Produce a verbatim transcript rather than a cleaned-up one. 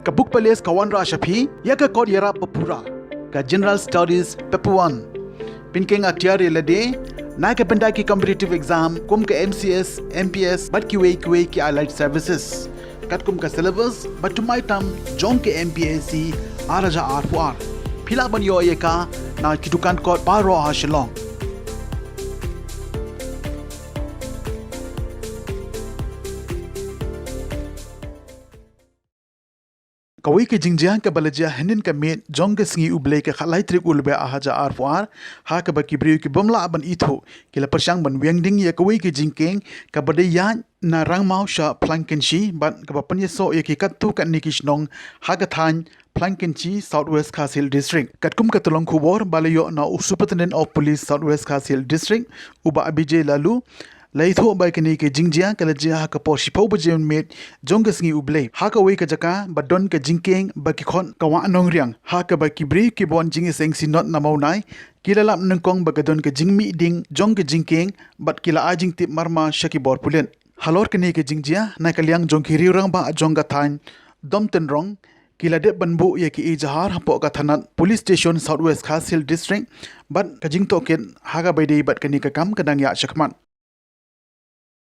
Ka Book Palace ka wanrah sha phi ïa ka kot ïarap ba pura, ka General Studies Paper One. Pynkheiñ atiar ïa lade na ka bynta ki competitive exam kum ka M C S, M P S bad kiwei kiwei ki allied services. Katkum ka syllabus ba thymmai tam jong ka M P S C ar hajar arphew ar. Phi lah ban ïoh ïa ka na ki dukan kot baroh ha Shillong. Kawei ka jingjia kaba la jia hynnin ka miet jong ka sngi U Blei ka khatlai tarik u Lber ar hajar arphew ar, ha kaba ki briew ki bym lah ban ithuh ki la pyrshang ban wiang ding ïa kawei ka jingkieng kaba dei ïaid na Rangmaw sha Phlangkynshi bad kaba pynïasoh ïa ki katto katne ki shnong ha ka thaiñ Phlangkynshi, South West Khasi Hills District. Katkum ka tyllong khubor ba la ïoh na u Superintendent of Police South West Khasi Hills District, u Bah Abijay Laloo, la ïathuh ba kane ka jingjia ka la jia ha ka por shiphew baje mynmiet jong ka sngi U Blei ha kawei ka jaka ba don ka jingkieng ba ki khot ka Wah Nongriang, ha kaba ki briew kiba wan jingïaseng synod na Mawnai ki la lap nyngkong ba ka don ka jingmih ding jong ka jingkieng bad ki la ai jingtip marmar sha ki bor pulit. Halor kane ka jingjia, na ka liang jong ki riew rangbah jong ka thaiñ Domtynrong ki la dep ban buh ïa ki ejahar hapoh ka thanat Police Station South West Khasi Hills District bad ka jingtohkit ha kaba ïadei bad kane ka kam ka dang ïaid shakhmat.